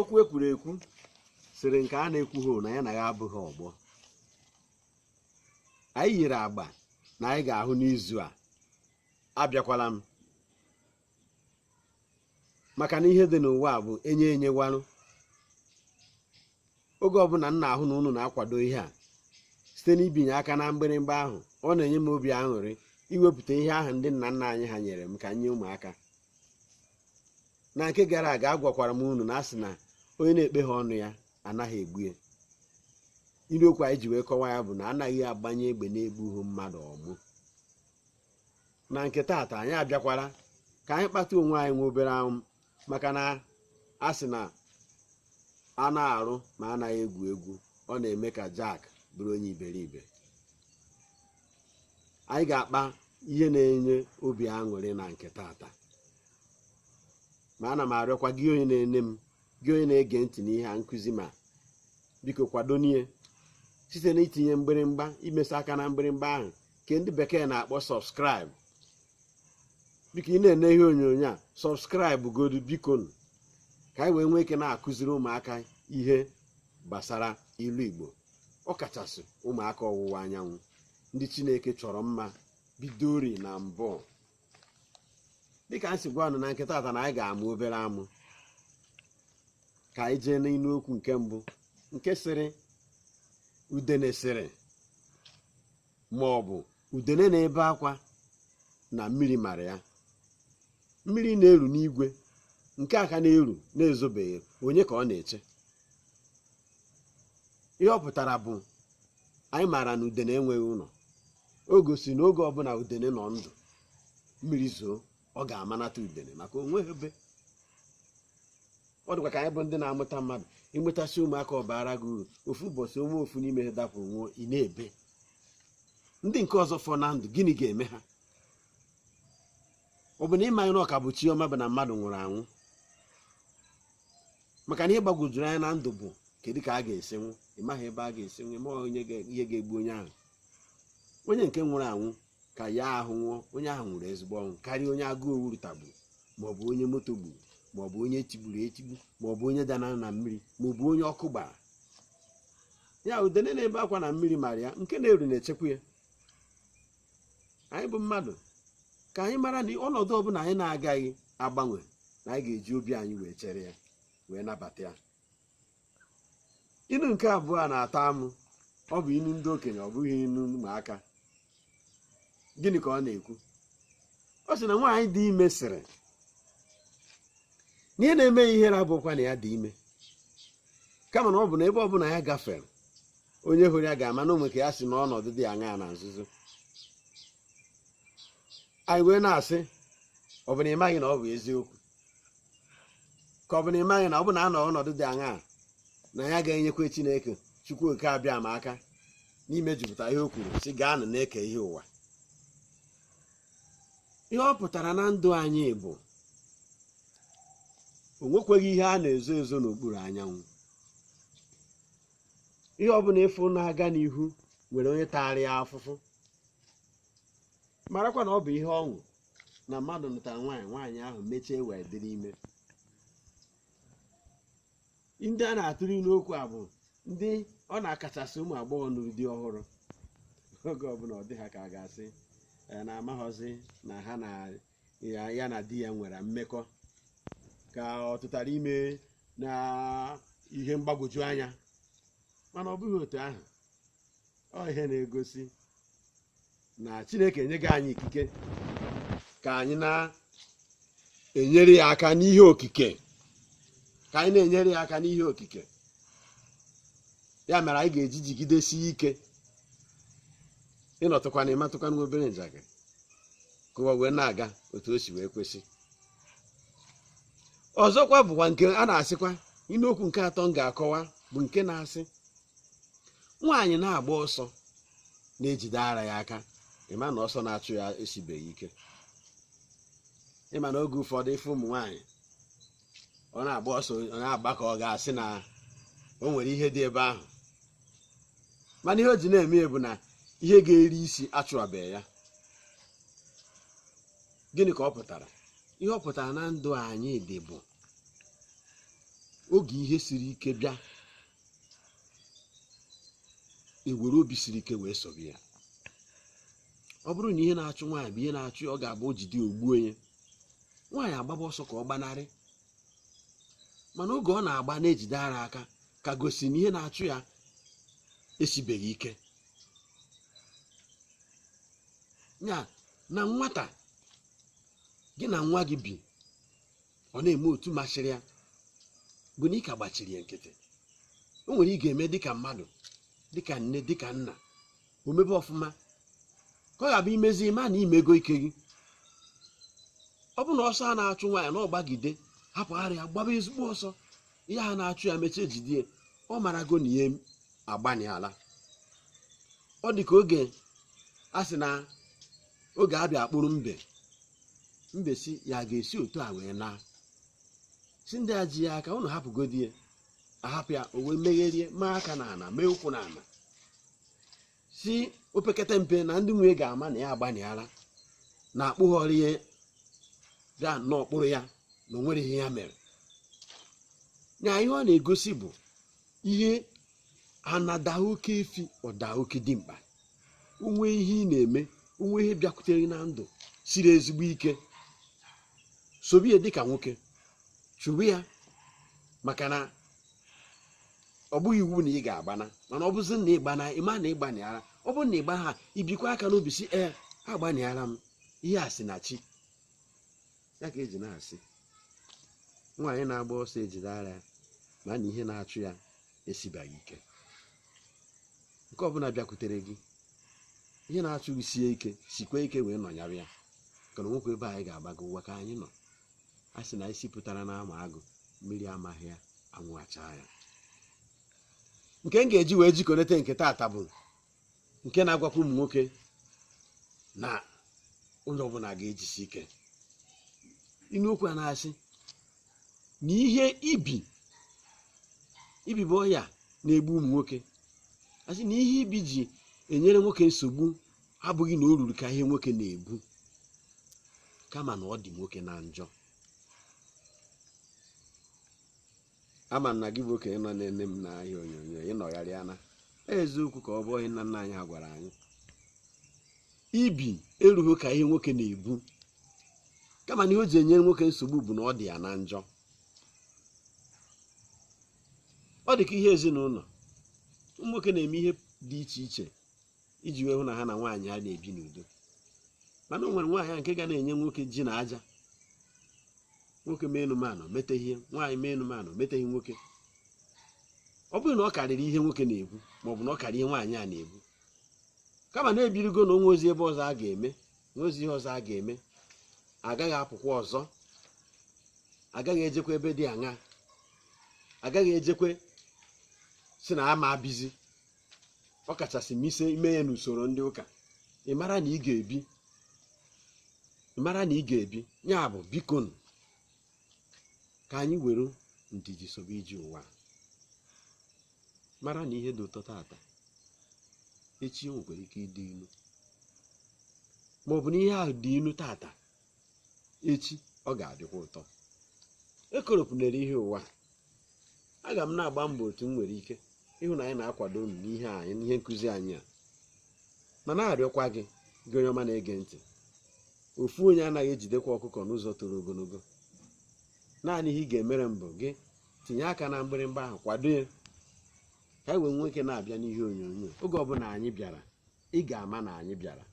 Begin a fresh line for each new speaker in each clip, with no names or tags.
Okwu ekwuru ekwu sịrị nke a na-ekwughị na ya na ya abụghị ọgbọ. Anyị yiri agba na anyị ga-ahụ n'izu a. Abịakwala m maka na ihe dị n'ụwa a bụ enye enyewarụ. Oge ọbụla m na-ahụ na unu na-akwado ihe a site n'ibinye aka na mgbịrịmgba ahụ, ọ na-enye m obi aṅụrị iwepụta ihe ahụ ndị nna nna anyị ha nyere m ka nye ụmụaka. Na nke gara aga, agwakwara m unu na asị na onye na-ekpe ha ọnụ ya anaghị egbu ya. Ilu okwu anyị ji wee kọwaa ya bụ na anaghị agbanye egbe na-egbughị mmadụ ọmụ. Na nke taata, anyị abịakwara ka anyị kpata onwe anyị nwe obere anwụ, maka na a sị na a na-arụ ma anaghị egwu egwu, ọ na-eme ka Jack bụrụ onye iberibe. Anyị ga-akpa ihe na-enye obi aṅụrị na nke taata, ma ana m arịọkwa gị onye na-ene m, gị onye na-ege ntị n'ihe a nkụzi, ma biko kwadonie site n'itinye mgbịrịmgba, imesa aka na mgbịrịmgba ahụ nke ndị bekee na-akpọ subscribe. Biko, ị na-ene ihe onyonyo a, subscribe godu biko, ka anyị wee nwee ike na-akụziri ụmụaka ihe gbasara ilu Igbo, ọ kachasị ụmụaka ọwụwa anyanwụ, ndị Chineke chọrọ mma bidori na mbụ. Dịka anyị si gwa unu na nke taata na anyị ga-amụ obere amụ, ka anyị jee n'inu okwu nke mbụ, nke sịrị udene sịrị, ma ọ bụ udene na-ebe akwa na mmiri mara ya. Mmiri na-eru n'igwe nke aka na-eru na-ezobeghị, onye ka ọ na-eche? Ihe ọ pụtara bụ anyị maara na udene enweghị ụlọ. O gosi na oge ọbụla udene nọ ndụ, mmiri zoo, ọ ga-amanata udene, maka onweghị ebe ọ dịkwa. Ka anyị bụ ndị na-amụta mmadụ, ịmụtasị ụmụaka, ọbara gị uru. Ofu ụbọchị, onwe ofu n'ime ha dapụrụ nwụọ, ị na-ebe. Ndị nke ọzọ fọ na ndụ, gịnị ga-eme ha? Ọ bụ na ịmaghị na ọka bụ chiọma bụ na mmadụ nwụrụ anwụ, maka na ihe gbagwojuru anya na ndụ bụ kedu ka a ga-esi nwụ. Ị maghị ebe a ga-esi nwụ, ịmaghị onye ihe ga-egbu onye ahụ. Onye nke nwụrụ anwụ ka ya ahụ nwụọ, onye ahụ nwụrụ ezigbo ọnwụ karịa onye agụụ owuru tagburu, maọbụ onye moto gburu, maọbụ onye etigburu etigbu, maọbụ onye danara na mmiri, maọbụ onye ọkụ gbara ya. Udene na-ebe akwa na mmiri mara ya, nke na-eru na-echekwa ya. Anyị bụ mmadụ, ka anyị mara na ọnọdụ ọbụla anyị na-agaghị agbanwe, na anyị ga-eji obi anyị wee chere ya, wee nabata ya. Inu nke abụọ na-atọ amụ. Ọ bụ inu ndị okenye, ọ bụghị inu ụmụaka. Gịnị ka ọ na-ekwu? Ọ sị na nwaanyị dị ime sịrị na ihe na-eme ya ihere abụkwa na ya dị ime, kama na ọ bụ na ebe ọbụla ya gafere, onye hụrụ ya ga-ama na onwe ka ya si n'ọnọdụ dị aṅaa na nzuzo. Anyị wee na-asị, ọ bụ na ị maghị na ọ bụ eziokwu, ka ọ bụ na ị maghị na ọ bụ na anọ ọnọdụ dị aṅaa na ya ga-enyekwa Chineke Chukwu oke abịa ma aka n'imejupụta ihe o kwuru si gaanụ na-eke ihe ụwa. Ihe ọ pụtara na ndụ anyị bụ o nwekweghị ihe a na-ezo ezo n'okpuru anyanwụ. Ihe ọbụla ịfụ na-aga n'ihu nwere onye taara ya afụfụ. Marakwa na ọ bụ ihe ọṅụ na mmadụ nụtara nwaanyị, nwaanyị ahụ mechie wee dịrị ime. Ndị a na-atụrụ ilu okwu a bụ ndị ọ na-akachasị ụmụ agbọghọ nụrụ di ọhụrụ. Oge ọbụla ọ dị ha ka a ga-asị na amaghọzi na ha na ya na di ya nwere mmekọ, ka ọ tụtara ime na ihe mgbagwoju anya. Mana ọ bụghị otu ahụ. Ọ ihe na-egosi na Chineke enyego anyị ikike ka anyị na-enyere ya aka n'ihe okike, ka anyị na-enyere ya aka n'ihe okike. Ya mere anyị ga-eji jigidesie ike ịnọtụkwana, ịmatụkwana obere njakịrị ka ụwa wee na-aga otu o si wee kwesị. Ọzọkwa bụkwa nke a na-asịkwa inu okwu nke atọ m ga-akọwa bụ nke na-asị nwaanyị na-agba ọsọ na-ejide ara ya aka, ịma na ọsọ na-achụ ya esibeghị ike. Ịma na oge ụfọdụ ife ụmụ nwaanyị, ọ na-agba ọsọ, ọ na-agba ka ọ ga-asị na o nwere ihe dị ebe ahụ, mana ihe o ji na-eme ya bụ na ihe ga-eri isi achụabeghị ya. Gịnị ka ọ pụtara? Ihe ọ pụtara na ndụ anyị dị bụ Oge ihe siri ike bịa, ewere obi siri ike wee sobe ya. Ọ bụrụ na ihe na-achụ nwaanyị bụ ihe na-achụ ya, ọ ga-abụ o jide ogbuo ya. Nwaanyị agbaba ọsọ ka ọ gbanarị, mana oge ọ na-agba na-ejide ara aka ka gosi na ihe na-achụ ya esibeghị ike. Ya na nwata gị na nwa gị bi, ọ na-eme otu masịrị ya, bụ na ị ka gbachiri ya nkịtị. O nwere ị ga-eme dịka mmadụ, dịka nne, dịka nna, o mebe ọfụma ka ọ ga-abụ imezi ma na imego ike gị. Ọ bụ na ọsọ a na-achụ nwaanyị na ọ gbagide hapụ ara ya gbaba ezigbo ọsọ, ihe a na-achụ ya mechie jide ya, ọ marago na ihe agbaniala. Ọ dị ka oge a sị na oge abịa akpụrụ mbe, mbe si ya ga-esi otu a wee naa, si ndị a ji ya aka unu hapụgodi ya, ahapụ ya o wee megherie maa aka n'ala, mee ụkwụ n'ala, si opekata mpe na ndị nwunye ga-ama na ya agbaniala, na akpụghọrọ ya bịa n'ọkpụrụ ya na o nwere ihe ya mere. Na ihe ọ na-egosi bụ ihe anada oke efi ọda oke dimkpa. Onwe ihe ị na-eme, onwe ihe bịakwutere na ndụ siri ezigbo ike, sobe ya dịka nwoke, chụrụ ya, maka na ọ bụghị iwu na ị ga-agbana, mana ọ bụzi na ịgbana, ịma na ịgbaniara. Ọ bụrụ na ịgba ha, ibikwa aka n'obi si ee agbaniara m, ihe a si na chi ya. Ka eji na-asị nwaanyị na-agba ọsọ ejide ara ya, ma na ihe na-achụ ya esibaghị ike. Nke ọbụla bịakwutere gị, ihe na-achụ gị sie ike, sikwa ike wee nọnyere ya, ka na nwekwa ebe anyị ga-agbago ụwa ka anyị nọ. A sị na isi pụtara n'ama agụ, mmiri amaghị ya, anwụ achaa ya. Nke m ga-eji wee jikọnete nke taata bụ nke na-agwakwa ụmụ nwoke na onye ọbụla ga-ejisi ike. Inu okwu a na-asị na ihe ibi ibi bụ ọya na-egbu ụmụ nwoke. Asị na ihe ibi ji enyere nwoke nsogbu abụghị na o ruru ka ihe nwoke na-ebu, kama na ọ dị nwoke na njọ. Ama m na gị bụ okenye nọ na-ene m n'ahịa onyonyo, ị nọgharịana. Eziokwu ka ọ bụ onye nna nna anyị ha gwara anyị, ibi erughị ka ihe nwoke na-ebu, kama na ihe o ji enyere nwoke nsogbu bụ na ọ dị ya na njọ. Ọ dị ka ihe ezinụlọ, ụmụ nwoke na-eme ihe dị iche iche iji wee hụ na ha na nwaanyị ha na-ebi n'udo, mana o nwere nwaanyị nke ga na-enye nwoke ji na aja. Nwoke mee enumanụ meteghị, nwaanyị mee enumanụ meteghị nwoke. Ọ bụrụ na ọ karịrị ihe nwoke na-ebu, maọbụ na ọ karịrị ihe nwaanyị a na-ebu, kama na-ebirigo na onwe ozi ebe ọzọ a ga-eme, nwe ozi ihe ọzọ a ga-eme, agaghị apụkwa ọzọ, agaghị ejekwa ebe dị aṅa, agaghị ejekwe si na ama abizi. Ọ kachasị ma ise ime ya n'usoro ndị ụka, ị mara na ị ga-ebi, ị mara na ị ga-ebi. Ya bụ bikonu ka anyị were ndidi sobe iji ụwa, mara na ihe dị ụtọ tata, echi o nwekwara ike ịdị ilu, ma ọ bụ na ihe ahụ dị ilu tata, echi ọ ga-adịkwa ụtọ. Ekoropụnere ihe ụwa. Aga m na-agba mbọ otu m nwere ike ịhụ na anyị na-akwado unu n'ihe anyị, n'ihe nkụzi anyị a, ma na-arịọkwa gị, gị onye ọma na-ege ntị, ofu onye anaghị ejidekwa ọkụkọ n'ụzọ toro ogologo. Naanị ihe ị ga-emere m bụ gị tinye aka na mgbịrịmgba ahụ, kwado ya ka anyị wee nwee ike na-abịa n'ihe onyonyo. Oge ọbụla anyị bịara, ị ga-ama na anyị bịara.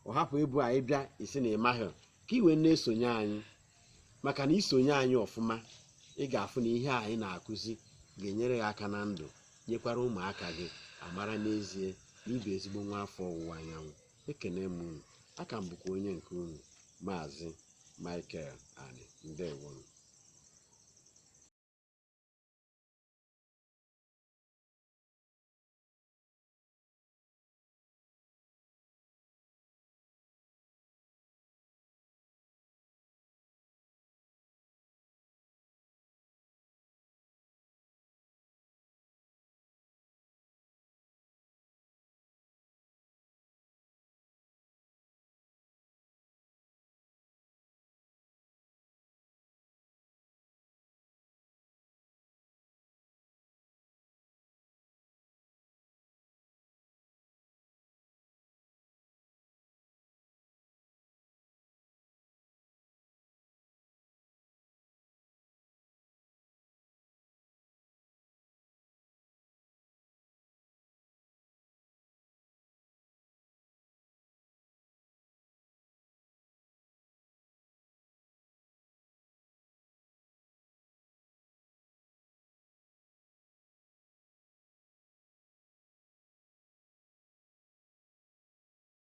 Ọ hapụ ịbụ anyị bịa isi na ịmaghị, ka ị wee na-esonye anyị, maka na isonye anyị ọfụma, ị ga-afụ na ihe anyị na-akụzi ga-enyere gị aka na ndụ, nyekwara ụmụaka gị amara n'ezie na ịbụ ezigbo nwa afọ ọwụwa anyanwụ. Ekene m unu. Aka m bụkwa onye nke unu, Maazị Michael Ani. Ndewonu.